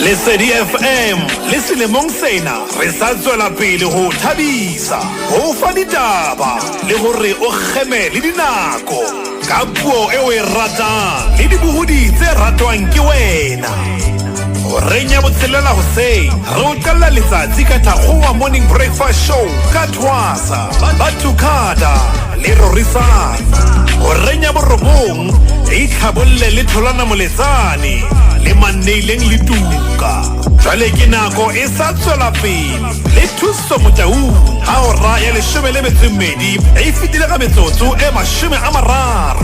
Lesedi FM le selemong sena re sa tswela pele ho o thabisa, ho o fa ditaba le hore o kgeme le dinako ka puo e o e ratang le dibohodi tse ratwang ke wena. Horeng ya botshelela hoseng re o qalla letsatsi ka Thakgowa Morning Breakfast Show ka Thwasa, Batukada le Rorisang. Horeng ya borobong itlhabolle le Tholana Moletsane le Manneileng le Tuka. Jwale ke nako e sa tswela pele le Thuso Motaung ha hora ya leshome le metso e mmedi e fetile ka metsotso e 30.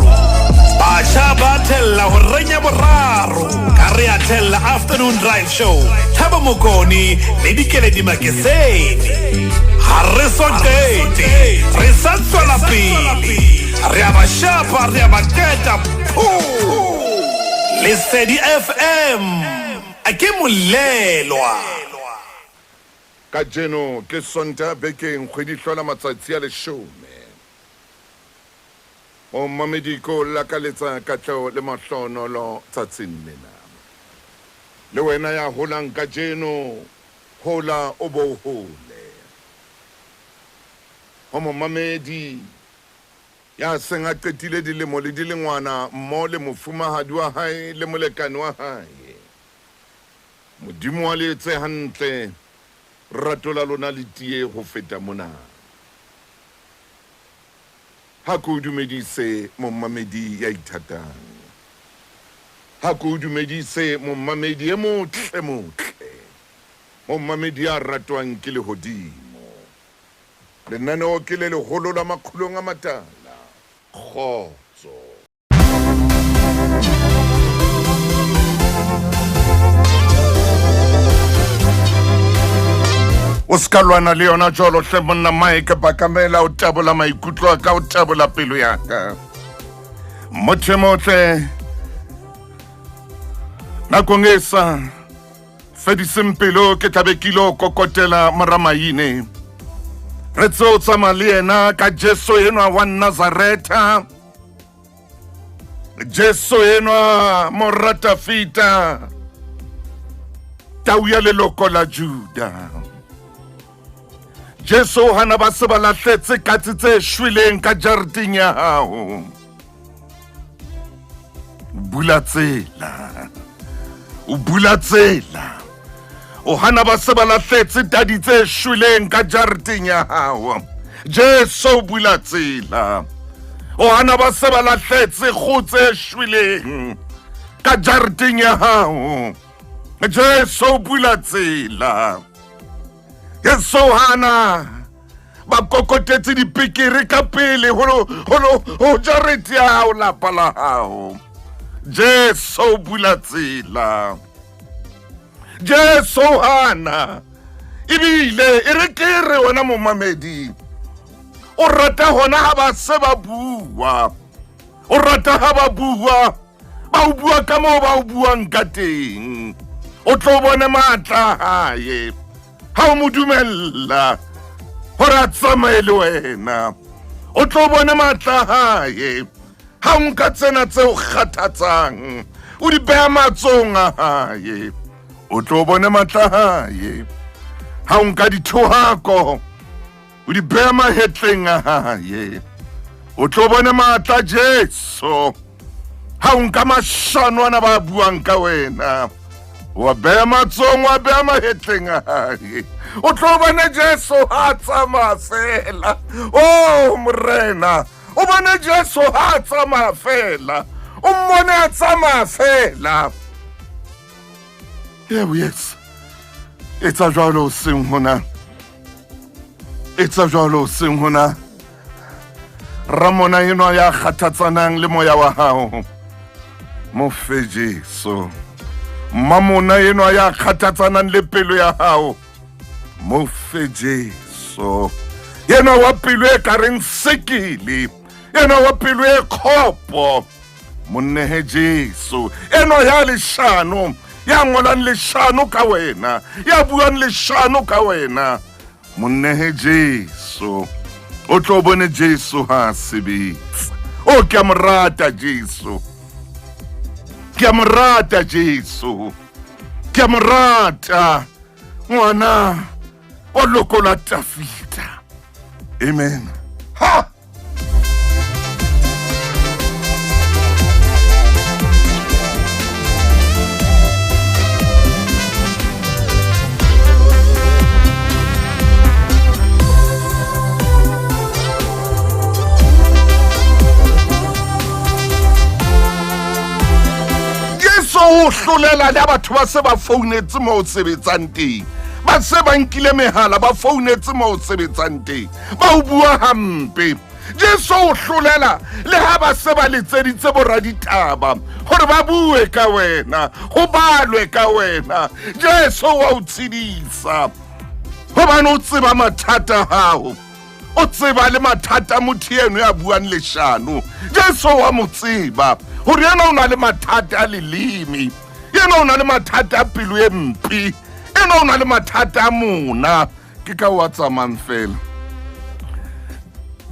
Batjha ba thella horeng ya boraro ka Re a Thella Afternoon Drive Show, Thabo Mokone le Dikeledi Makesene. Ha re so qete, re sa tswela pele. Re a ba shapa, re a ba qeta, phoo! Lesedi FM, ke molelwa. Kajeno ke Sontaha bekeng kgwedi hlola matsatsi a leshome. O mmamedi ke o lakaletsa katleho le mahlohonolo tsatsing lena. Le wena ya holang kajeno, hola o bo o hole. Ho momamedi ya seng a qetile dilemo le dilengwana mmoho le mofumahadi wa hae le molekane wa hae, Modimo a le etse hantle, rato la lona le tiye ho feta mona. Ha ke o dumedise mommamedi ya ithatang. Ha ke o dumedise mommamedi e motle motle. Mommamedi ya ratwang ke lehodimo. Lenaneo ke le leholo la Makgulong a Matala. Kgotso. O se ka lwana le yona jwalo hle monna Mike Bakamela o tabola maikutlo a ka o tabola pelo ya ka. Motho e motle nakong e sa fediseng pelo ke tlabe ke ilo kokotela moramaine re tse o tsamaya le yena ka Jesu enwa wa Nazaretha. Jesu enwa mora Tafita, tau ya leloko la Juda. Jesu o hana ba se ba lahletse katse tse shweleng ka jareteng ya hao. Bula tsela, o bula tsela. O hana ba se ba lahletse tadi tse shweleng ka jareteng ya hao. Jesu o bula tsela. O hana ba se ba lahletse kgo tse shweleng ka jareteng ya hao. Jesu o bula tsela. Jesu o hana ba kokotetse dipekere ka pele ho jarete ya hao lapa la hao. Jesu o bula tsela. Jesu hana ebile e re ke re wena momamedi o rata hona ha ba se ba bua o rata ha ba bua ba o bua ka moo ba o buang ka teng o tlo bone maatla a hae ha o mo dumella gore a tsamaye le wena o tlo bone maatla a hae Ha o nka tsena tse o kgathatsang o di beha matsong a hae o tlo bone matla hae ha o nka dithohako o di beha mahetleng a hae o tlo bone matla Jesu ha o nka mashano ana ba buang ka wena wa beha matsong wa beha mahetleng a hae o tlo bone Jesu ha tsamaya fela o morena o bone jesu ha a tsamaya fela o mmone a tsamaya fela eo yes etsa jwalo o seng hona etsa jwalo o seng hona ramona enwa ya kgathatsanang le moya wa hao mo fe jesu mmamona enwa ya kgathatsanang le pelo ya hao mo fe jesu yena wa pelo e ka reng sekele yena wa pelo e kgopo monnehe jesu enwa ya leshano ya ngolang leshano ka wena ya buang leshano ka wena monnehe jesu o tlo bone jesu ha a sebetsa o ke a mo rata jesu ke a mo rata jesu. Ke a mo rata ngwana wa loko la Tafita. Amen. Ha! Jesu o hlolela le batho ba se ba founetse mo o sebetsang teng, ba se ba nkile mehala ba founetse mo o sebetsang teng, ba o bua hampe. Jesu o hlolela le ha ba se ba letseditse boraditaba gore ba bue ka wena, go balwe ka wena. Jesu wa o tshedisa gobane o tseba mathata a gago, o tseba le mathata a motho eno ya buang leshano. Jesu wa mo tseba gore yena o na le mathata a leleme, yena o na le mathata a pelo e mpe, yena o na le mathata a mona. Ke ka o a tsamayang fela.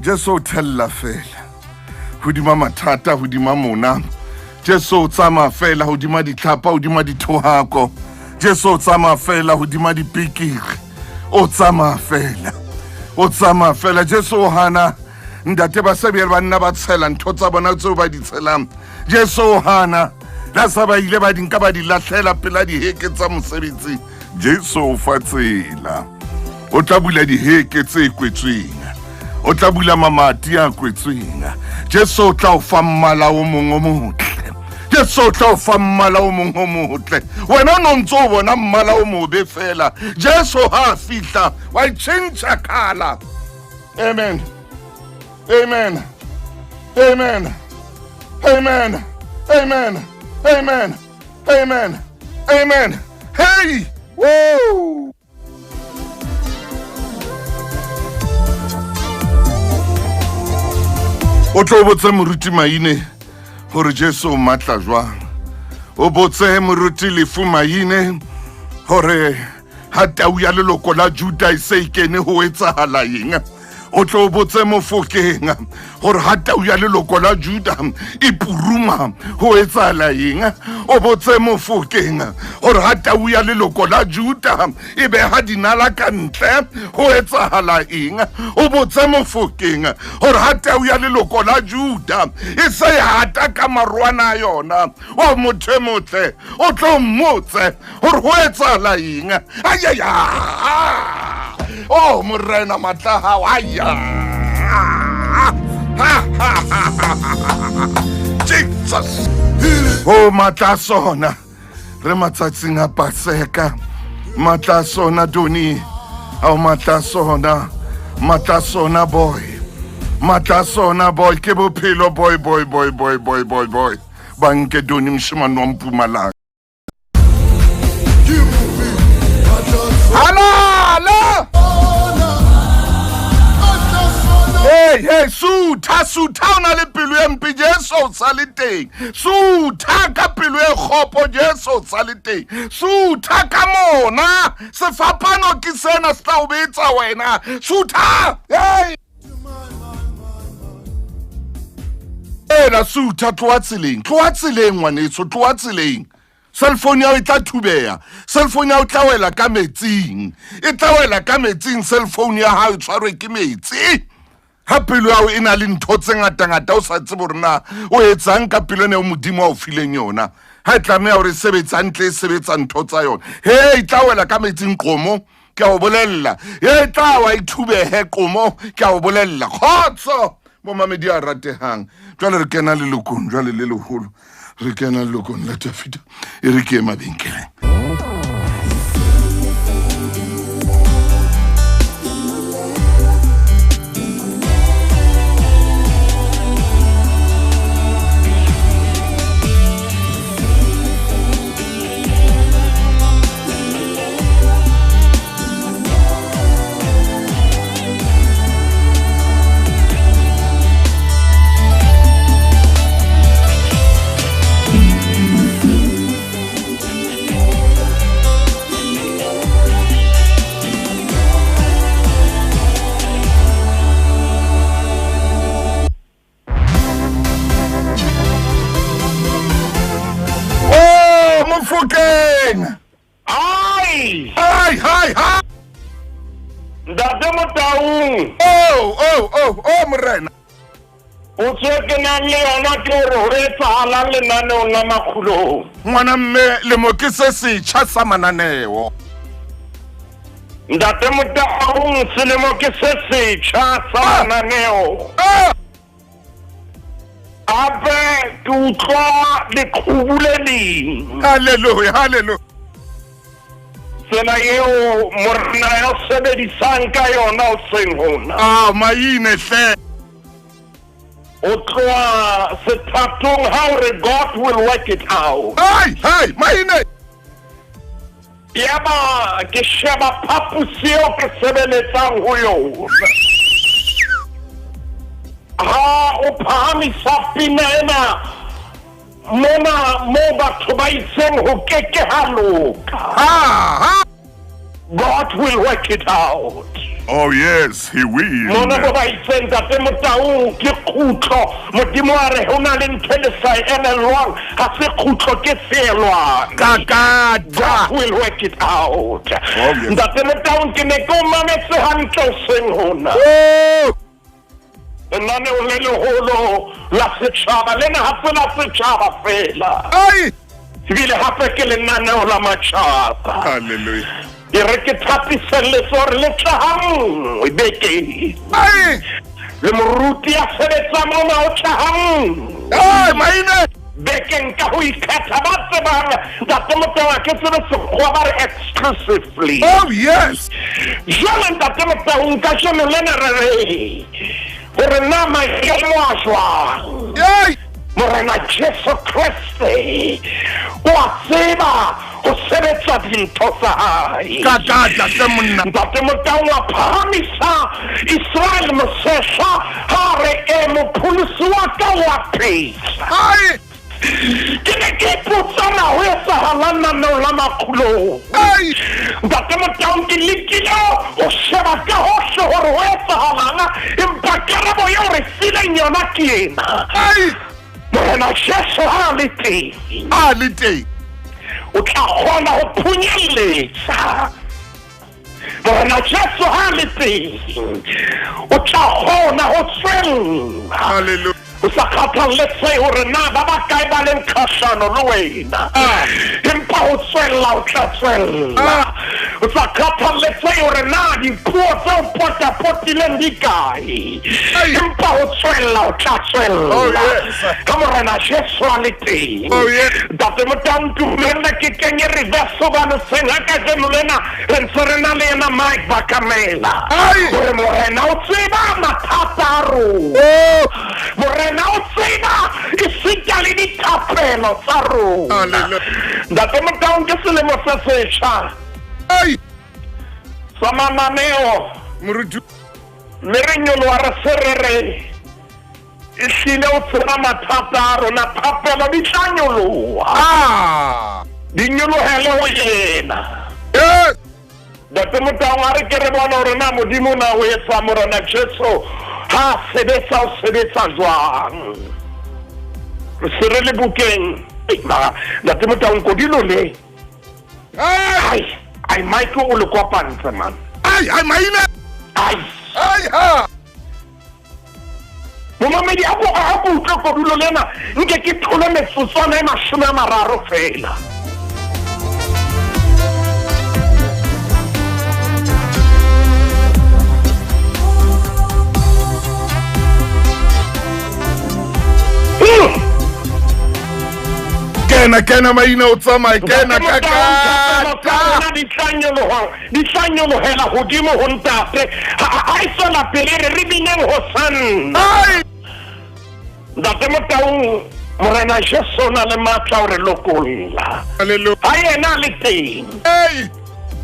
Jesu o thella fela hodima mathata, hodima mona. Jesu o tsamaya fela hodima ditlhapa, hodima dithohako. Jesu o tsamaya fela hodima dipikiri. O tsamaya fela, o tsamaya fela. Jesu o hana ntate ba se ba nna ba tshela ntho tsa bona tseo ba di tshelang. Jesu o hana la sa ba ile ba di nka ba di lahlela pela diheke tsa mosebetsi. Jesu o fa tsela, o tla bula diheke tse kwetsweng, o tla bula mamati a kwetsweng. Jesu o tla o fa mmala o mongwe o motle. Jesu o tla o fa mmala o mongwe o motle. Wena o no ntse o bona mmala o mobe fela, Jesu ha a fihla wa e tšhentšha kala. Amen, amen, amen, amen, amen, amen, amen, amen. Hey, woo! O tlo botse moruti Maine gore Jesu o matla jwang. O botse moruti Lefu Maine gore ha tau ya leloko la Juda e se e kene ho etsahala eng. O tlo botse Mofokeng gore ha tau ya leloko la Juda e puruma ho etsahala eng. O botse Mofokeng gore ha tau ya leloko la Juda e beha dinala ka ntle ho etsahala eng. O botse Mofokeng gore ha tau ya leloko la Juda e se e hata ka marwana a yona wa motho e motle, o tlo mmotse gore go etsahala eng. Ayaya, o morena matla gago, aya, Jesus, o matla sona. Re matsatsing a Paseka, matla sona Doni, ao matla sona, matla sona boy, matla sona boy, ke bophelo boy, boy, boy, boy, boy, boy, boy. Ba nke Doni moshemane wa Mpumalanga. Halala! Hey, hey, sutha, sutha, o na le pelo e mpe, Jesu o sa le teng. Sutha ka pelo e kgopo, Jesu o sa le teng. Sutha ka mona, sefapano ke sena se tla o betsa wena. Sutha, hey! Ela sutha, tloha tseleng, tloha tseleng ngwaneso, tloha tseleng. Cell phone ya hao e tla thubeha, cell phone ya hao e tla wela ka metsing, e tla wela ka metsing. Cell phone ya hao e tshwarwe ke metsi. Ha pelo ya hao e na le ntho tse ngata-ngata, o sa tsebe hore na o etsang ka pelo ena eo Modimo a o fileng yona. Ha e tlameha hore e sebetse hantle, e sebetsa ntho tsa yona, he e tla wela ka metsing qomo, ke a o bolella. E tla wa e thubehe qomo, ke a o bolella. Kgotso bomamedi a ratehang, jwale re kena lelokong jwale le leholo, re kena lelokong la Tafita. E re ke ye mabenkeleng. Hai, hai, hai. Ntate Motaung. Oh, oh, oh, oh, morena. Potso e ke nang le yona ke hore ho etsahalang lenaneong la Makgulong? Ngwana mme, lemo ke se setjha sa mananeo. Ntate Motaung, selemo ke se setjha sa Ah! mananeo. Ah! Hape ke utlwa leqhubu le leng. Hallelujah, hallelujah. Tsela eo morena ya sebedisang ka yona hoseng hona. Ah, maine hle. O tloha sethatong ha o re God will work it out. Ai, hai, maine. Yaba ke sheba phaposi eo ke sebeletsang ho yona. Ha o phahamisa pina ena mona moo batho ba itseng ho keke ha loka. Ha, ha. God will work it out. Oh yes, he will. Mona mo ba itseng Ntate Motaung ke kgutlo. Modimo a re ho na le ntho e le sa e elellwang, ha se kgutlo ke seelwane. Kakata. God will work it out. Oh, yes. Ntate Motaung ke ne ke o mametse hantle hoseng hona. Oh! Lenaneo le leholo la setjhaba lena ha se la setjhaba feela. Ai! Ebile hape ke lenaneo la matjhaba. Hallelujah. E re ke thapiselletse hore le tla ha nngwe bekeng. Ai! Le moruti ya sebetsang mona o tla ha nngwe. Ai, maine! Bekeng ka ho ikgetha ba tsebang Ntate Motaung ha ke tsebe sekgowa ba re exclusively. Oh yes. Jwale Ntate Motaung kajeno lena re re hore na maemo a jwang. Yay! Morena Jesu Kreste o a tseba ho sebetsa dintho tsa hae. Kakatla hle monna. Ntate Motaung a phahamisa Israel Mosehla ha a re e mopholosi wa ka o a phela. Ai! Ke ne ke ipotsa na ho etsahalang naneong la Makgulong. Ai! Ntate Motaung ke lekile ho sheba ka hohle hore ho etsahalang, empa karabo eo re fileng yona ke ena. Ai! Morena Jesu ha a le teng, A le teng. o tla kgona ho phunyelletsa. Morena Jesu ha a le teng, o tla kgona ho tswella. Hallelujah. O sa kgathalletsehe hore na ba bakae ba leng kgahlano le wena, empa ho tswella o tla tswella. O sa kgathalletsehe hore na dipuo tse o potapotileng di kae, empa ho tswella o tla tswella. Oh, yes. Ka Morena Jesu a le teng. Oh, yes. Ntate Motaung, ntumelle ke kenye reverse hobane hoseng ha kajeno lena re ntse re na le yena Mike Bakamela. Ai. Hore Morena o tseba mathata a rona. Oh! Morena o tseba esita le dithapelo tsa rona. Hallelujah. Ntate Motaung, ke selemo se setjha Ai! sa mananeo, Moruti. mme re nyoloha re se re re ehlile o tseba mathata a rona, thapelo di tla nyoloha. Ah! Di nyolohele ho yena. Yes! Ntate Motaung, a re ke re bone hore na Modimo na o etsa Morena Jesu ha a sebetsa o sebetsa jwang. Re se re le bukeng. Ei, mara Ntate Motaung kodilo le. Ai! Ai, ai Mike o le kopantse man. Ai, ai maine! Ai. Ai ha! Momamedi a ko a ko utlwe kodulo lena nke ke thole metsotswana e 30 fela. Kena, kena maina o tsamaye, kena kakata. Di tla nyoloha, di tla nyolohela hodimo ho ntate. Ha e tswela pele re re bineng hosanna. Ai! Ntate Motaung, Morena Jesu o na le matla ho re lokolla. Hallelujah. Ha yena a le teng, Ei!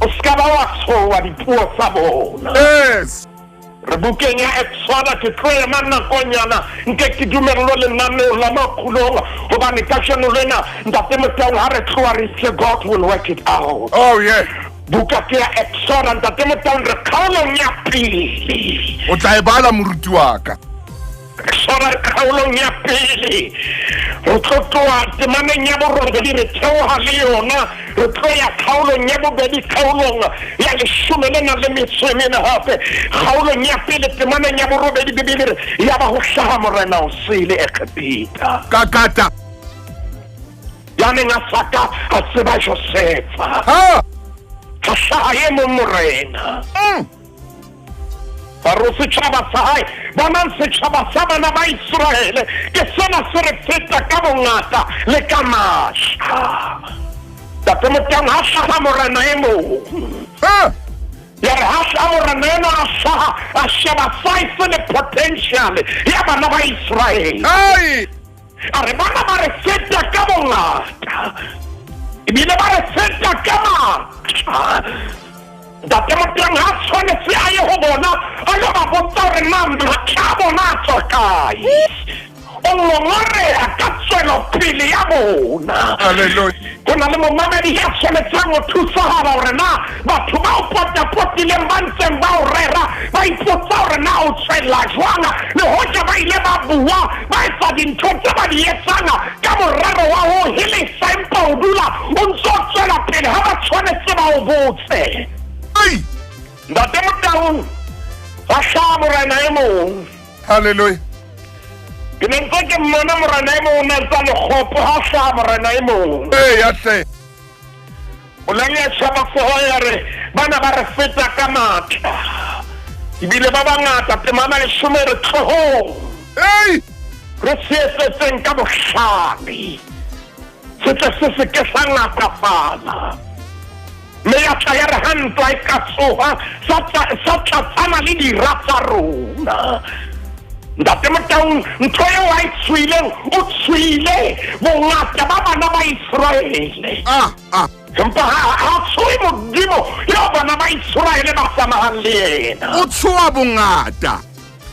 o ska ba wa tshoha dipuo tsa bona. Yes! Re bukeng ya Exoda ke tlo ema nakonyana nke ke dumellwe lenaneo la Makgulong hobane kajeno lena Ntate Motaung ha re tloha re itse God will work it out. Oh yeah. Buka ke ya Exoda Ntate Motaung re kgaolong ya pele. O tla e bala moruti wa ka. Exoda re kgaolong ya pele. Re tlo tloha temaneng ya borobedi re theoha le yona, re tlo ya kgaolong ya bobedi, kgaolong ya leshome le nang le metso e mene hape. Kgaolong ya pele temaneng ya borobedi Bibele re, ya ba ho hlaha morena o sele Egepeta. Kakata. Ya neng a sa ka a tseba Josefa. Ha. Ha hlaha e mong morena. Faro setjhaba sa hae, bonang setjhaba sa bana ba Iseraele, ke sena se re feta ka bongata le ka matla. Tate Motang, ha hlaha morena e mong. Ya re ha hlaha morena enwa a hlaha, a sheba size le potential ya bana ba Iseraele. A re bana ba re feta ka bongata, ebile ba re feta ka matla. Ntate Moteng ha tshwanetse a ye ho bona a lo ba botsa hore na matla a bona a tswa kae. O ngongoreha ka tswelopele ya bona. Hallelujah. Ho na le momamedi ya tshwanetseng ho thusahala hore na batho ba o potapotileng ba ntseng ba o rera ba ipotsa hore na o tswella jwang, le hoja ba ile ba bua ba etsa dintho tse ba di etsang ka morero wa ho helesa, empa o dula o ntse o tswela pele ha ba tshwanetse ba o botse. Ei! Ntate Motaung, hwa hlaha morena e mong. Hallelujah. Ke ne ntse ke mmona morena e mong o ne a ntse a le kgopo, ha hlaha morena e mong. Eya hle. O la ya shaba foho ya re bana ba re feta ka matla ebile ba bangata temana leshome re tlohong. Ei! Re se etsetseng ka bohlale se tle se se ke sa ngatafala. Mme ya tla ya re ha ntwa e ka tsoha sa tlatsana le dira tsa rona. Ntate Motaung, ntho eo a e tshoileng, o tshoile bongata ba bana ba Iseraele. Ah, ah. Empa ha ha tshoe Modimo eo bana ba Iseraele ba tsamayang le yena. O tshoa bongata.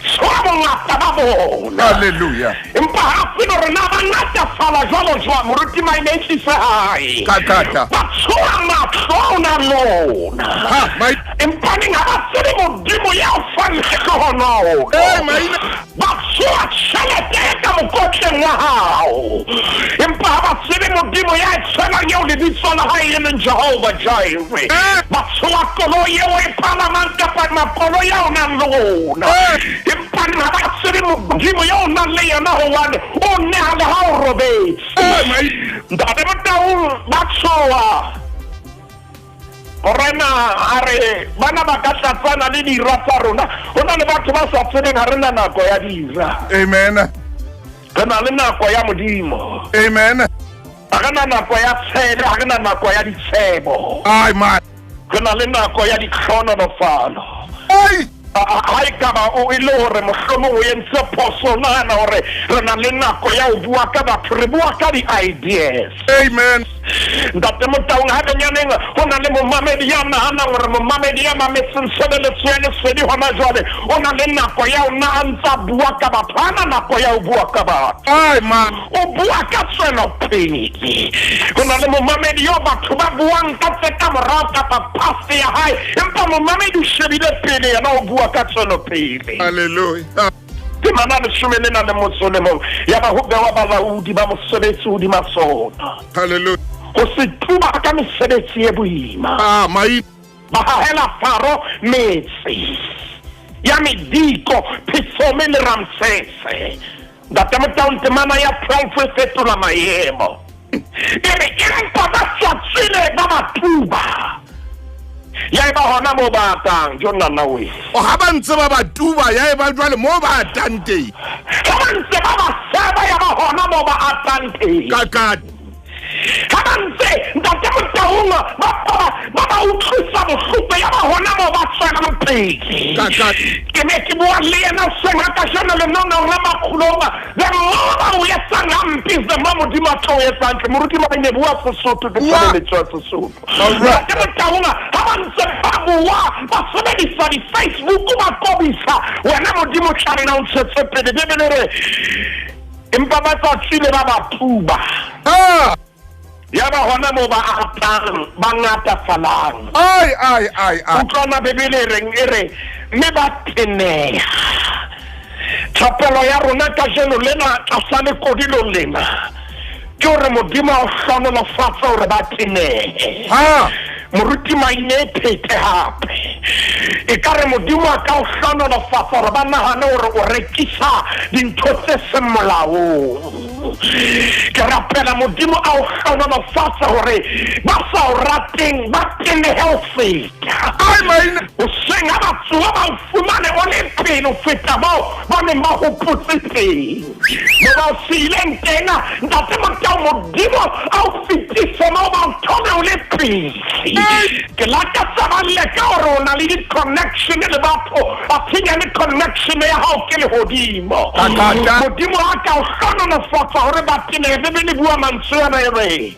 Tshoa bongata ba bona. Hallelujah. Empa ha tsebe hore na ba ngatafala jwalo jwang, moruti Maine e tlise hae. Kakata. Ba tshoa mahlo a ona le ona. Ha, mai- Empaneng ha ba tsebe Modimo ya o fang lehlohonolo. Ee, maina. Ba tshoa tjhelete e ka mokotleng wa hao. Empa ha ba tsebe Modimo ya e tshwelang eo lebitso la hae e leng Jehova Jireh. Ee. Ba tshoa koloi eo e palamang kapa makoloi ao nang le ona. Ee. Empaneng ha ba tsebe Modimo eo o nang le yena hobane o neha le ha o robetse. Ee, maina. Ntate Motaung ba tshoa. Morena a re bana ba ka tlatsana le dira tsa rona. Ho na le batho ba sa tsebeng ha re na nako ya dira. Amen. Re na le nako ya Modimo. Amen. Ha re na nako ya tshele, ha re na nako ya ditshebo. Ai man. Re na le nako ya ditlhohonolofalo. Ai. Ha e ka ba o e le hore mohlomong o entse phoso, o nahana hore re na le nako ya ho bua ka batho, re bua ka di-ideas. Amen. Ntate Motaung, ha benyaneng ho na le momamedi ya nahanang hore momamedi ya mametseng tshebeletso ya lesedi hona jwale o na le nako ya ho na a ntsa bua ka batho. Ha na nako ya ho bua ka batho. Ai man. O bua ka tswelopele. Ho na le momamedi yo batho ba buang ka tse ka morao kapa past ya hae, empa momamedi o shebile pele, yena o bua ka tswelopele. Hallelujah. Temana leshome le nang le motso le mong, ya ba ho bewa balaodi ba mosebetsi hodima sona. Hallelujah. Ho se tuba ka mesebetsi e boima. Ah, mai. Ba hahela Faro metse ya mediko, Pithome le Ramsese. Ntate Motaung, temana ya 12 e fetola maemo. E re empa ba sa tswile ba ba tuba. Ya eba hona moo ba atang, jo nna we. O ha ba ntse ba ba tuba, ya eba jwale moo ba atang teng. Ha ba ntse ba ba seba, ya ba hona moo ba atang teng. Kakata. Ha ba ntse Ntate Motaung ba ba ba utlwisa bohloko, ya ba hona moo ba tswelang pele. Kakata. Ke ne ke bua le yena hoseng ha kajeno lenaneo la Makgulong. The more ba o etsang hampe, the more Modimo a tla o etsa hantle. Moruti Maine, bua Sesotho, ke Bua. tshebeletso ya Sesotho. All right. Ntate Motaung, ha ba ntse ba bua, ba sebedisa di-Facebook, ba kobisa, wena Modimo o tla nna o ntshetse pele. Bibele e re, empa ba sa tswile ba ba tuba. Ah. Ya ba hona moo ba atang, ba ngatafalang. Ai, ai, ai, ai. Utlwana Bibele e reng, e re, mme ba teneha. Thapelo ya rona kajeno lena tlasa lekodilo lena. Ke hore Modimo a o hlohonolofatse hore ba tenehe. Ha. Moruti Maine e phete hape. E ka re Modimo a ka o hlohonolofatsa hore ba nahane hore o rekisa dintho tse seng molaong. Ke rapela Modimo a o hlohonolofatse hore ba sa o rateng ba tenehe ho feta. Ai Maine. Hoseng ha ba tsoha ba o fumane o le pele ho feta moo ba neng ba hopotse teng. Mo ba o siileng teng, Ntate Motau, Modimo a o fetise moo ba o thole o le pele. Ke lakatsa ba leka hore o na le di-connection le batho, athe nyane connection ya hao ke lehodimo. Modimo a ka o hlohonolofatsa hore ba tenehe. Bibele e bua mantswe ana e re,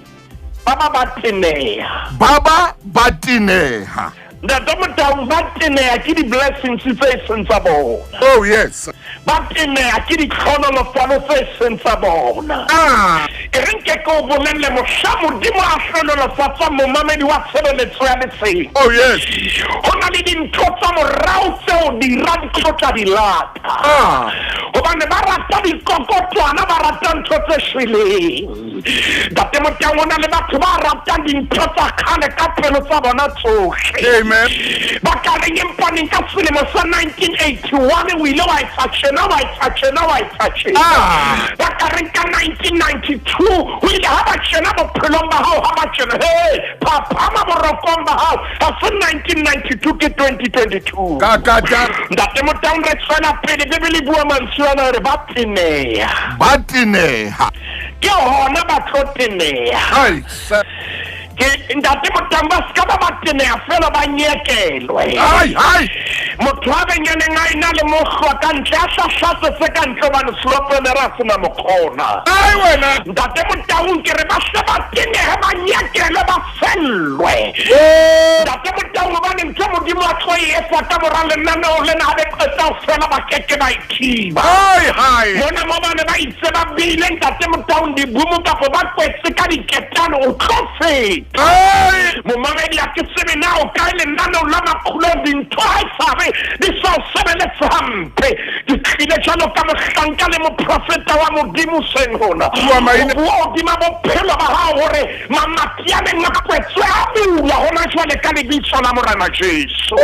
Ba ba ba teneha. Ba ba ba teneha. Ntate Motau, ba teneha ke di-blessings tse e seng tsa bona. Oh yes. Ba teneha ke ditlhonolofalo tse seng tsa bona. Ah. E re nke ke o bolelle mohla Modimo a hlonolofatsa momamedi wa tshebeletso ya lesedi. Oh yes. Ho na le dintho tsa morao tseo dira di tlo tla di lata. Ah. Hobane ba rata dikokotwana, ba rata ntho tse shweleng. Ntate Motang, o na le batho ba ratang dintho tsa kgale ka pelo tsa bona tsohle. Amen. Ba ka reng empaneng ka selemo sa 1981 o ile wa etsa tjena, wa etsa tjena, wa etsa tjena. Ah. Ba ka reng ka 1992 o ile ha ba tjena bophelong ba hao, ha ba tjena. Hey, phaphama borokong ba hao. Ha se 1992 ke 2022. Ka ka ka. Ntate Motang, re tswela pele. Bibele e bua mantswe ana hore ba teneha. Ba teneha. Ke hona ba tlo teneha. Ai, sa- Ke Ntate Motang, ba seka ba ba teneha fela, ba nyekelwe. Ai, ai. Motho a benyaneng a ena le mohlwa ka ntle, a sa hlatsetse ka ntle hobane selopelere a sena mokgona. Ai wena. Ntate Motaung, ke re ba se ba tenehe, ba nyekelwe, ba fellwe. Oh. Ntate Motaung, hobane ntho Modimo a tlo e etsa ka mora lenaneo lena, ha be qeta ho fela ba keke ba e thiba. Hai, hai. Mona mo ba ne ba itse ba beile Ntate Motaung dibumo kapo ba kwetse ka diketane, o tlo feta. Ai. Momamedi, ha ke tsebe na o kae lenaneo la makgulong, dintho ha e sabe di sa o sebeletse hampe. Ke tlile jwalo ka mohlanka le moprofeta wa Modimo seng hona. Bua maina. Ho bua hodima bophelo ba hao hore mamati a neng a kwetswe a bula hona jwale ka lebitso la Morena Jesu.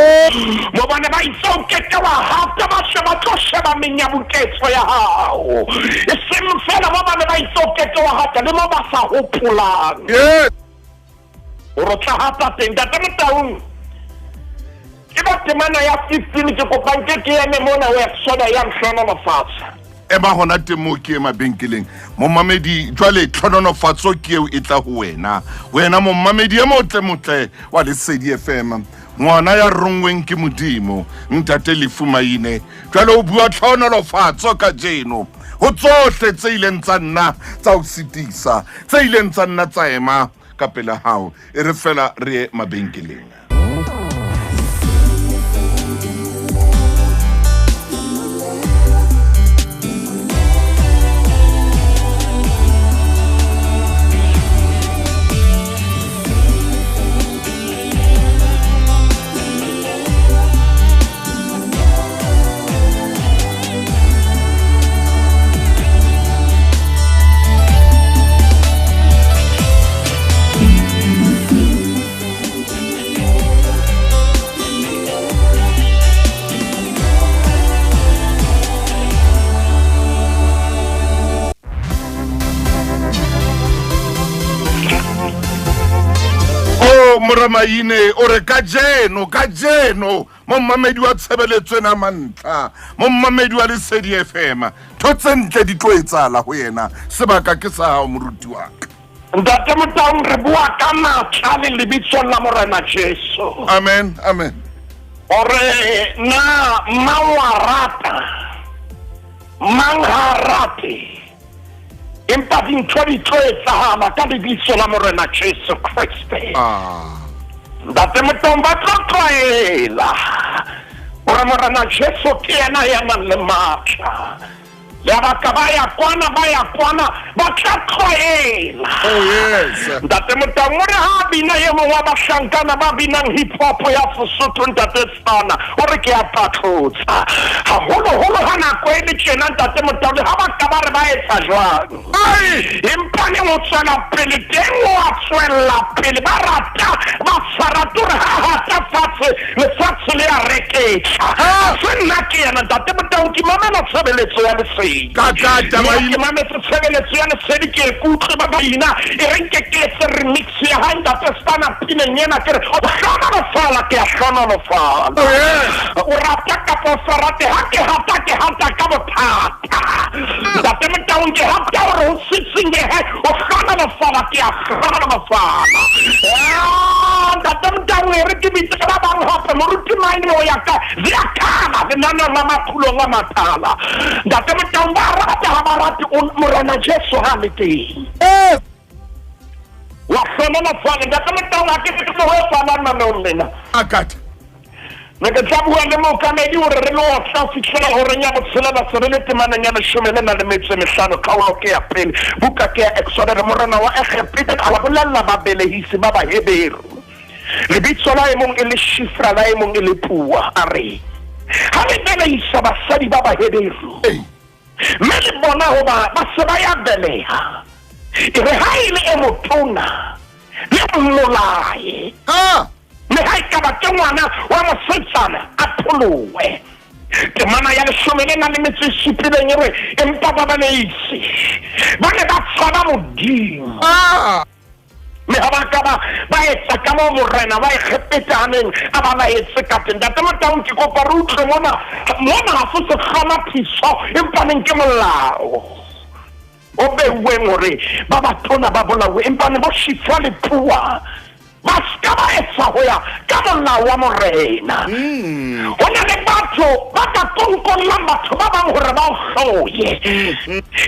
Mo bane ba itse o keke wa hata, ba se ba tlo sheba menyabuketso ya hao. E seng fela mo bane ba itse o keke wa hata, le mo ba sa hopolang. Yes. Hore o tla hata teng. Ntate Motaung, ke ba temana ya 15 ke kopang ke ke eme mona ho Exoda ya nhlohonolofatsa. Ema hona teng moo ke e mabenkeleng. Momamedi, jwale tlhononofatso ke eo e tla ho wena. Wena momamedi e motle motle wa Lesedi FM. Ngwana ya rongweng ke Modimo, Ntate Lefu Maine. Jwale o bua tlhononofatso kajeno. Ho tsohle tse ileng tsa nna tsa o sitisa, tse ileng tsa nna tsa ema ka pela hao. E re fela re ye mabenkeleng. O Moramaine o re kajeno, kajeno mommamedi wa tshebeletso ena mantlha, mommamedi wa Lesedi FM, ntho tse ntle di tlo etsahala ho yena. Sebaka ke sa hao moruti wa ka. Ntate Motaung, re bua ka matla le lebitsong la Morena Jesu. Amen, amen. Hore na mang wa rata, mang ha rate, empa dintho di tlo etsahala ka lebitso la Morena Jesu Kreste. Ah. Ntate Motaung, ba tlo tlwaela hore Morena Jesu ke yena ya nang le matla. Le a batla ba ya kwana, ba ya kwana, ba tla tlwaela. Oh yes. Ntate Motaung o re ha bina e mong wa bahlankana ba binang hip hop ya Sesotho Ntate Sana o re ke a patlotsa. Haholoholo ha nako e le tjena Ntate Motaung le ha ba ka ba re ba etsa jwang. Ai! Empa neng o tswela pele teng o a tswella pele ba rata ba sa rate hore ha hata fatshe lefatshe le a reketla. Ha se nna ke yena Ntate Motaung ke mamela tshebeletso ya lesedi. Ka tla taba Mme ke mametse tshebeletso ya lesedi ke e kutlwe ba bina e re nke ke etse remix ya hae Ntate Stana pineng ena ke re o hlohonolofala ke a hlohonolofala. Oh yes. O rata kapa o sa rate ha ke hata ke hata ka bothata. Ntate Motaung ke rata hore ho sisinyehe o hlohonolofala ke a hlohonolofala. Ah, Ntate Motaung e re ke bitse ba bang hape moruti Maine o ya ka Ziyakhala lenaneong la makhulong a matala. Ntate Motaung ba rata ha ba rate o Morena Jesu ha le teng. Wa hlohonolofala Ntate Motaung ha ke tsebe ho etsahalang naneong lena. Akata. Ne ke tla bua le mookamedi hore re lo otla ho fihlela horeng ya botshelela se re le temaneng ya leshome le nang le metso e mehlano kgaolo ke ya pele buka ke ya Exoda re morena wa Egepeta a bolella babelehisi ba Baheberu lebitso la e mong e le Shifra la e mong e le Pua a re ha le belehisa basadi ba Baheberu mme le bona hoba ba se ba ya beleha e re ha e le e motona le mmolaye Ah! Mme ha ekaba ke ngwana wa mosetsana, a pholohe. Temana ya leshome le nang le metso e supileng e re, Empa ba baleisi ba ne ba tshaba Modimo, Ah! mme ha ba ka ba ba etsa ka moo morena wa Egepeta a neng a ba laetse ka teng. Ntate Motaung, ke kopa re utlwe mona. Mona ha se sehlomathiso, empa neng ke molao o beuweng hore ba batona ba bolawe, empa ne bo Shifra le Pua ba se ka ba etsa ho ya ka molao wa Morena. Ho na le batho ba ka konkollang batho ba bang hore ba o hloye,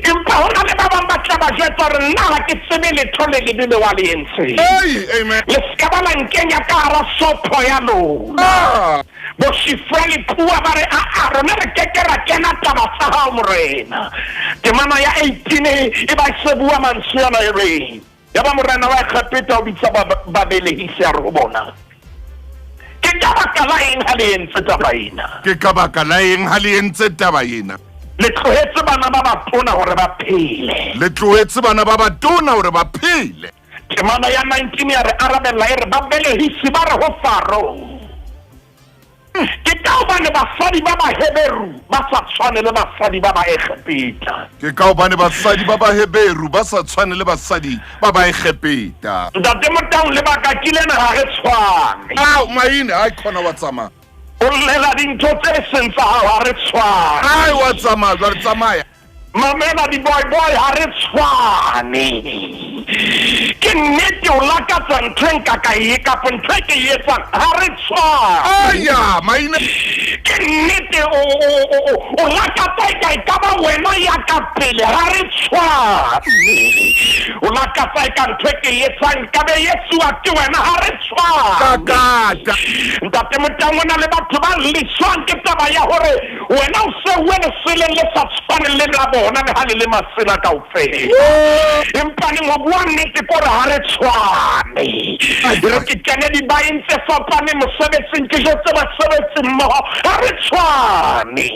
empa ho na le ba bang ba tla ba jwetsa hore nna ha ke tsebe letho le lebe leo a le entseng. Hey, amen. Le se ka ba la nkenya ka hara sopho ya lona. Ah! Bo Shifra le Pua ba re, Aa, rona re ke ke ra kena taba tsa hao, Morena. Temana ya 18 e ba e se bua mantswe ana e reng, Yaba morena wa Egepeta o bitsa babelehisi a re ho bona, Ke ka baka la eng ha le entse taba ena? Ke ka baka la eng ha le entse taba ena? Le tlohetse bana ba batona hore ba phele. Le tlohetse bana ba batona hore ba phele. Temana ya 19 ya re arabella e re, Babelehisi ba re ho Faro, Ke ka hobane basadi ba Baheberu ba sa tshwane le basadi ba Baegepeta. Ke ka hobane basadi ba Baheberu ba sa tshwane le basadi ba Baegepeta. Ntate Motaung, lebaka ke lena, ha re tshwane. Ao, Maine, hai khona wa tsamaya. O llela dintho tse seng tsa hao, ha re tshwane. Hai wa tsamaya, jwale tsamaya. Mamela di-boy-boy, ha re tshwane. Ke nnete o lakatsa ntho e nka ka e kapa ntho e ke e etsang, ha re tshwane. Aya, maina. Ke nnete o, o, o, o, o lakatsa e ka e ka ba wena ya ka pele, ha re tshwane. O lakatsa e ka ntho e ke e etsang e ka be e etsuwa ke wena, ha re tshwane. Kakata. Ntate Motaung, o na le batho ba lliswang ke taba ya hore Wena o seuwe leseleng le sa tshwaneng le la bona le ha le le masela kaofela. Empa neng ho bua nnete ke hore ha re tshwane. Re ke kene dibaeng tse fapaneng mosebetsing, ke jwetse basebetsi mmoho, ha re tshwane.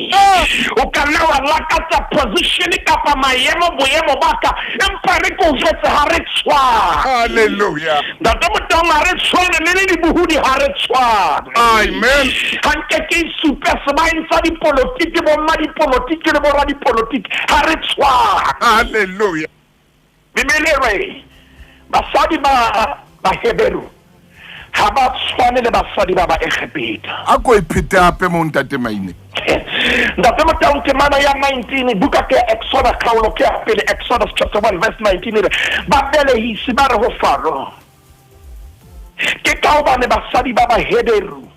O ka nna wa lakatsa position kapa maemo, boemo ba ka, empa re ke o jwetse ha re tshwane. Hallelujah. Ntate Motaung, ha re tshwane le le dibohodi ha re tshwane. Amen. Ga nke ke isupe sebaeng sa dipolotiki, bomma dipolotiki le borra dipolotiki, ga re tshwane. Hallelujah. Bibele e re basadi ba Baheberu ga ba tshwane le basadi ba Baegepeta. A ko e phete hape mo Ntate Maine. Ntate Motaung, temana ya 19, buka ke ya Exodus, kgaolo ke ya pele, Exodus chapter 1 verse 19 e re, Babelehisi ba re ho Faro, Ke ka hobane basadi ba Baheberu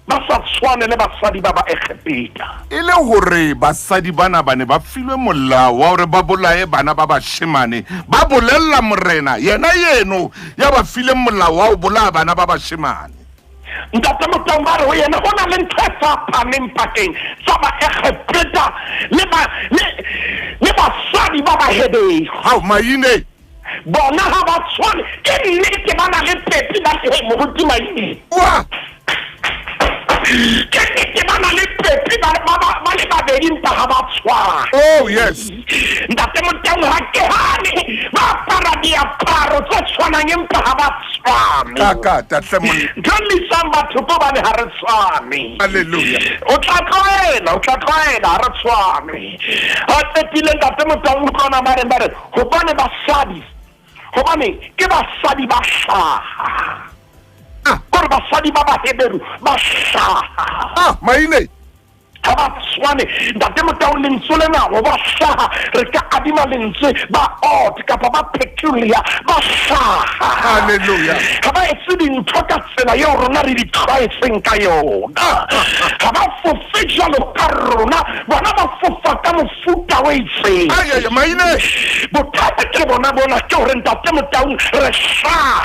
ba sa tshwane le basadi ba Baegepeta. E le hore basadi bana ba ne ba filwe molao wa hore ba bolaye bana ba bashemane, ba bolella morena, yena yeno ya ba fileng molao wa ho bolaya bana ba bashemane. Ntate Motaung ba re ho yena ho na le ntho e fapaneng pakeng tsa Baegepeta le ba le le basadi ba Baheberu. Hao Maine. Bona ha ba tshwane. Ke nnete ba na le pepi ba he moruti Maine. Wa. Ke nnete ba na le pepi ba ba ba ba le babedi empa ha ba tshwane. Oh yes. Ntate Motaung ha ke hane ba apara diaparo tse tshwanang empa ha ba tshwane. Kakata hle monna. Ntho e llisang batho ke hobane ha re tshwane. Hallelujah. O tla tlwaela, o tla tlwaela ha re tshwane. Ha qetile Ntate Motaung o utlwana ba reng ba re hobane basadi hobane ke basadi ba hlaha. Ah. Kore basadi ba Baheberu ba hlaha. Ah, Maine. Ha ba tshwane. Ntate Motau, lentswe lena ho ba hlaha, re ka adima lentswe ba odd kapa ba peculiar, ba hlaha. Hallelujah. Ha ba etse dintho ka tsela eo rona re di tlwaetseng ka yona. Ha ba fofe jwalo ka rona, bona ba fofa ka mofuta o itseng. Ai, ai, Maine. Bothata ke bona bona ke hore Ntate Motaung re hlaha.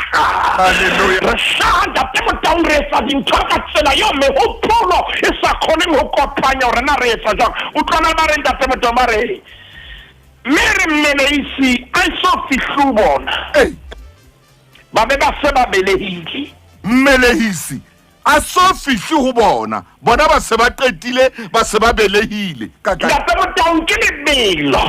Hallelujah. Re hlaha Ntate Motaung re etsa dintho ka tsela eo mehopolo e sa kgoneng ho kopanya hore na re etsa jwang. Utlwana ba re Ntate Motaung ba re mme re mmeleisi a eso fihle ho bona. Ei. Ba be ba se ba belehile. Mmelehisi a so fihle ho bona, bona ba se ba qetile, ba se ba belehile. Ka ka. Ntate Motaung ke lebelo.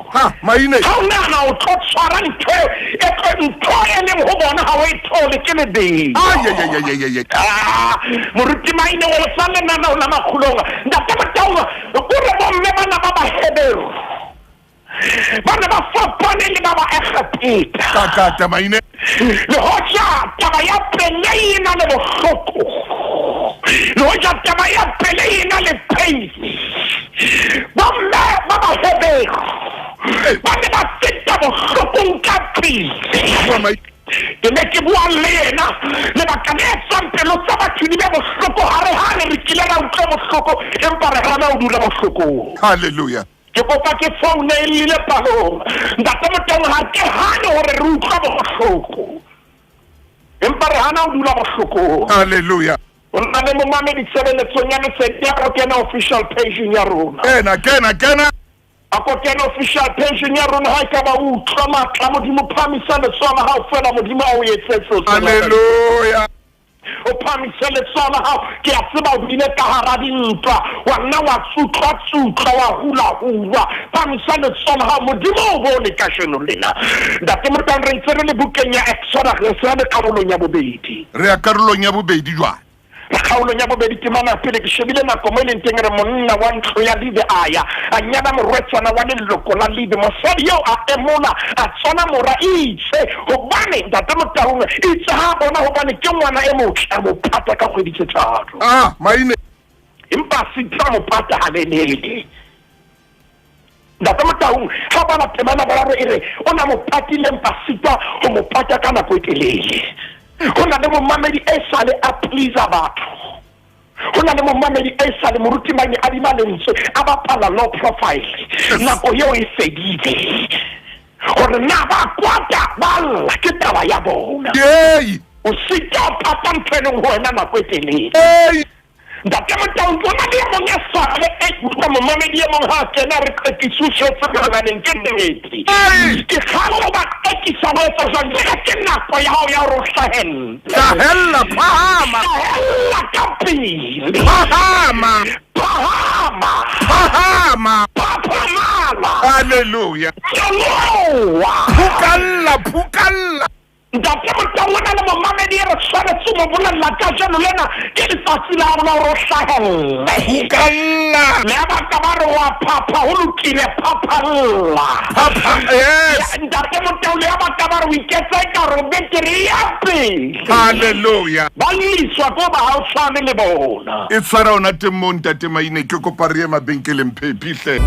Ha, Maine. Ha o nahana o tlo tshwara ntho e tlo ntho e leng ho bona ha o e thole ke lebelo. Ai, ai, ai, ai, ai, ai. Ah, Moruti Maine o sa lenaneo la makgolong. Ntate Motaung o re bomme bana ba Baheberu ba ne ba fapane le ba Baegepeta. Kakata Maine. Le hoja taba ya pelei e na le bohloko, le hoja taba ya pelei e na le pain, bomme ba Baheberu ba ne ba feta bohlokong ka pele. Bua Maine. Ke ne ke bua le yena lebaka le etsang pelo tsa batho di be bohloko ha re hane re kile ra utlwa bohloko empa re hana ho dula bohlokong. Hallelujah. Ke kopa ke foune e llile palong. Ntate Motaung ha ke hane hore re utlwa bohloko empa re hana ho dula bohlokong. Hallelujah. O na le momamedi tshebeletsong ya lesedi ya go kena official page ya rona. Kena, kena, kena. A ko kena official page ya rona ha e ka ba o utlwa matla Modimo phamisa letsoho la hao fela Modimo a o etse seo se Hallelujah. O phamise letsoho la hao ke a tseba o bile ka hara dintwa wa nna wa tsutlwa tsutlwa wa hula hulwa phamisa letsoho la hao Modimo o bone kasheno lena. Ntate Motaung re ntse re le bukeng ya Exodus re se le karolong ya bobedi. Re ya karolong ya bobedi jwale. Kgaolong ya bobedi temana pele ke shebile nako mo e leng teng re monna wa ntlo ya Libe a ya a nyala morwetsana wa leloko la Libe mosadi eo a emola a tswala mora itse hobane Ntate Motaung itse ha bona hobane ke ngwana e motle a mo pata ka kgwedi tse tharo. Ah, Maine. Empa sitla mo pata halelele. Ntate Motaung ha bala temana boraro e re o na mo patile empa sitwa ho mo pata ka nako e telele. Ho na le momamedi e sale a please batho. Ho na le momamedi e sale moruti Maine a dima lentswe a bapala low profile. Nako eo e fedile. Hore na ba kwata ba lla ke taba ya bona. Ei. O sitwa ho pata ntho e leng ho wena nako e telele. Ei. Ntate Motaung o na le e mong ya sale e utlwa momamedi e mong ha a kena re qekise o shwetse molaleng ke nnete. Ei. Ke kgale o ba qekisa ho etsa jwang jwale ke nako ya hao ya hore o hlahelle. Hlahella, phahama. Hlahella ka pele. Phahama. Phahama. Phahama. Phaphamala. Hallelujah. Nyoloha. Phukalla, phukalla. Ntate Motaung o na le momamedi e re tshwanetse mo bolella kajeno lena ke letsatsi la hao la hore o hlahelle. Phukalla. Le ya baka ba re wa phapha ho lokile phaphalla. Phapha, yes. Ntate Motaung le ya baka ba re o iketsa ekare o betere ya pele. Hallelujah. Ba lliswa ko ba ha o tshwane le bona. E tshwara ona teng moo Ntate Maine ke kopa re ye mabenkeleng phephi hle.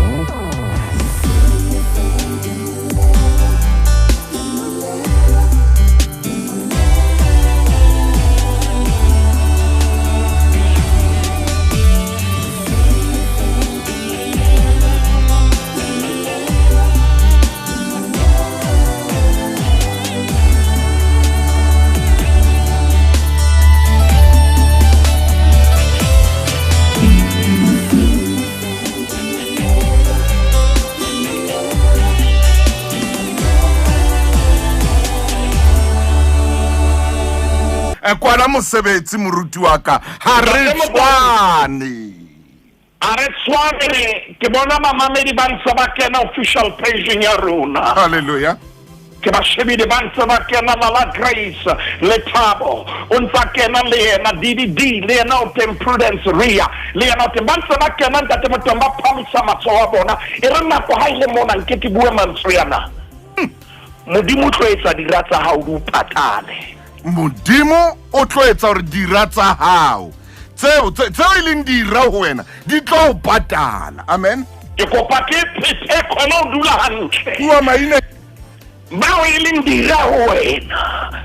Kwala mosebetsi moruti wa ka. Ha re Ntate Motaung. tshwane. A re tshwane, ke bona bamamedi ba ntse ba kena official page ya rona. Hallelujah. Ke ba shebile ba ntse ba kena Lala Grace le Thabo o ntsa kena le yena DDD le yena o teng Prudence Ria le yena o teng ba ntse ba kena ntate Motaung ba phamisa matsoho a bona e re nako ha ile mona nke ke bue mantswe ana. Modimo o tlo etsa dira tsa hao di o patale. Modimo o tlo etsa hore dira tsa hao tseo tseo e leng dira ho wena di tlo o patala. Amen. Ke kopa ke phethe khona o dula hantle. Bua maina. Bao e leng dira ho wena.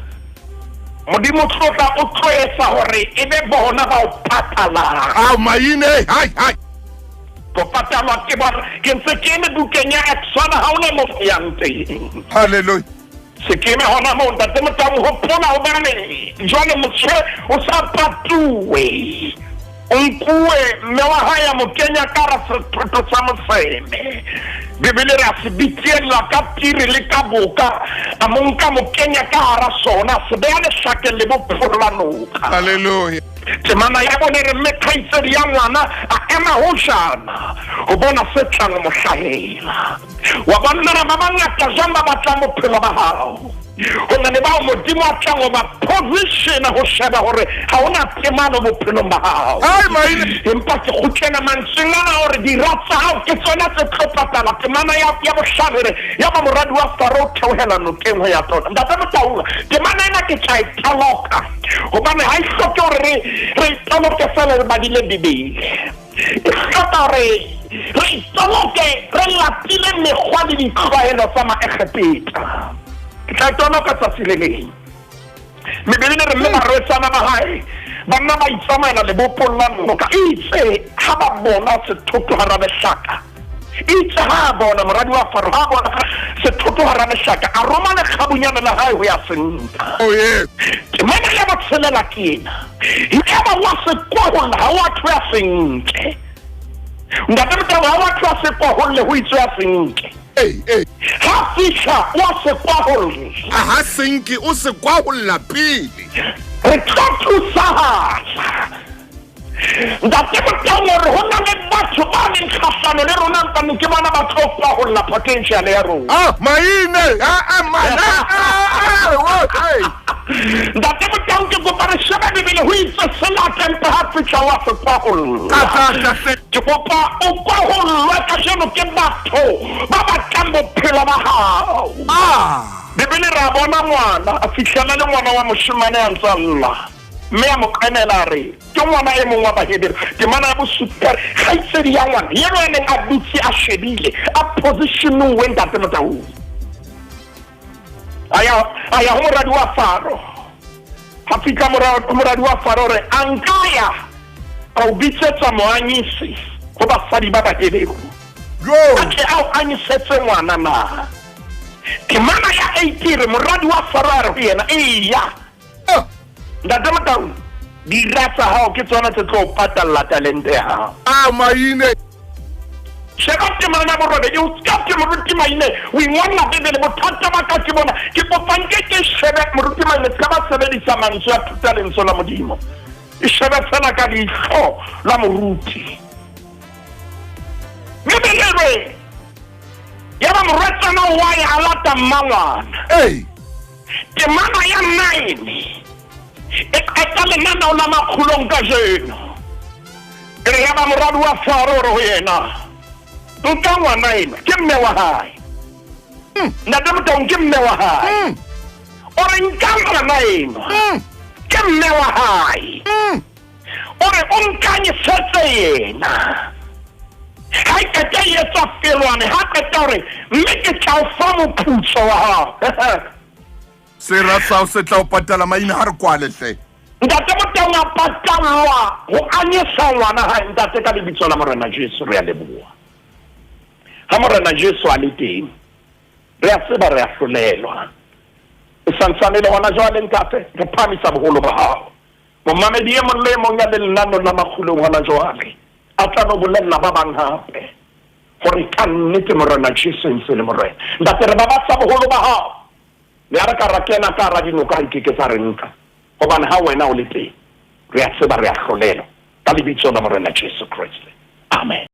Modimo tlotla o tlo etsa hore e be bona ba o patalang. Ao maine hai hai. Go patalwa ke bona. Ke ntse ke eme bukeng ya Exoda ha ona mo yang teng. Hallelujah. Se ke eme hona moo ntate Motaung hopola hobane jwale motshwe o sa patuwe. O nkuwe mme wa hae a mo kenya ka hara sethoto sa moseme. Bibele re a se bitiella ka tiri le ka boka, a mo nka mo kenya ka hara sona, a se beha lehlakeng le bophelo la noka. Hallelujah. Temana ya bone re mme kgaitsedi ya ngwana a ema hojana ho bona se tlang ho mo hlahela. Wa bona ba bangata jwang ba batlang bophelo ba hao. Ho na le bao Modimo a tlang ho ba positiona ho sheba hore ha hona temalo bophelong ba hao. Ai maine. Empa ke kgutlela mantsweng ana hore dira tsa hao ke tsona tse tlo patala. Temana ya ya bohlano re ya ba moradi wa Faro o theohela nokeng ho ya tsona. Ntate Motaung, temana ena ke tla e toloka hobane ha e hloke hore re re e toloke feela re badile Bibele. E hloka hore re e toloke re lapile mekgwa le ditlwaelo tsa Maegepeta. Ke tla e toloka tsatsi le leng. Bibele e re mme barwetsana ba hae ba nna ba itsamaela lebopong la noka. Itse ha ba bona sethoto hara lehlaka, itse ha a bona moradi wa Faro, ha a bona sethoto hara lehlaka, a roma lekgabunyane la hae ho ya se nka. Oh yes. Temana ya botshelela ke ena. Yaba wa se kwaholla ha wa thwe a se nke. Ntate Motaung ha wa thwe a se kwaholle ho itswe a se nke. Ei, ei. Ha fihla o se kwaholle. A ha se nke o se kwaholla pele. Re tlo thusahala. Ntate Motaung hore ho na le batho ba leng kgahlano le rona mpane ke bona ba tlo kwaholla potential ya rona. Ah, maine. Ah, ah, mana. Ah, ah, ah, Ntate Motaung ke kopa re shebe Bibele ho itse sela tempe ha fihla wa se kwaholla. Ka tla hle. Ke kopa o kwahollwe kajeno ke batho ba batlang bophelo ba hao. Ah. Bibele re a bona ngwana a fihlela le ngwana wa moshemane a ntsa lla. Mme a mo qenela a re ke ngwana e mong wa Baheberu. Temana ya bosupa re kgaitsedi ya ngwana yeno a neng a dutse a shebile a positionuwe ntate Motaung. A ya a ya ho moradi wa Faro. Ha fihla moradi wa Faro re a nka ya ka o bitsetsa moanyisi ho basadi ba Baheberu. Yo. A tle a o anyisetse ngwana na. Temana ya 8 re moradi wa Faro a re ho yena eya. Ah. Ntate Motaung, dira tsa hao ke tsona tse tlo o patalla talente ya hao. Ah, maine. Sheba temana ya borobedi, o ska thwe moruti Maine o ingolla Bibele. Bothata ba ka ke bona, ke kopa nke ke shebe moruti Maine ska ba sebedisa mantswe a thuta lentswe la Modimo. E shebe fela ka leihlo la moruti. Bibele e re yaba morwetsana wa ya a lata mmangwana. Ei. Temana ya 9 e qeta lenaneo la makgulong kajeno. E re yaba moradi wa Faro o re ho yena, nka ngwana enwa, ke mme wa hae. Ntate Motaung ke mme wa hae. O re nka ngwana enwa, ke mme wa hae. O re o nkanyisetse yena. Ha e qeta e etswa pelwane, ha qeta hore mme ke tla o fa moputso wa hao. Sera sa hao se tla o patala maina ha re kwale hle. Ntate Motaung a patallwa ho anyesa ngwana hae. Ntate ka lebitso la Morena Jesu re a leboha. Ha Morena Jesu a le teng, re a tseba re a hlolelwa. E santsane le hona jwale ntate, re phahamisa boholo ba hao. Momamedi e mong le e mong ya leng lenanong la makgulong hona jwale a tla no bolella ba bang hape hore ka nnete Morena Jesu e ntse le Morena. Ntate re babatsa boholo ba hao. Le ha re ka ra kena ka hara dinoka ha di ke ke tsa re nka. Hobane ha wena o le teng, re a tseba re a hlolelwa. Ka lebitso la Morena Jesu Kreste. Amen.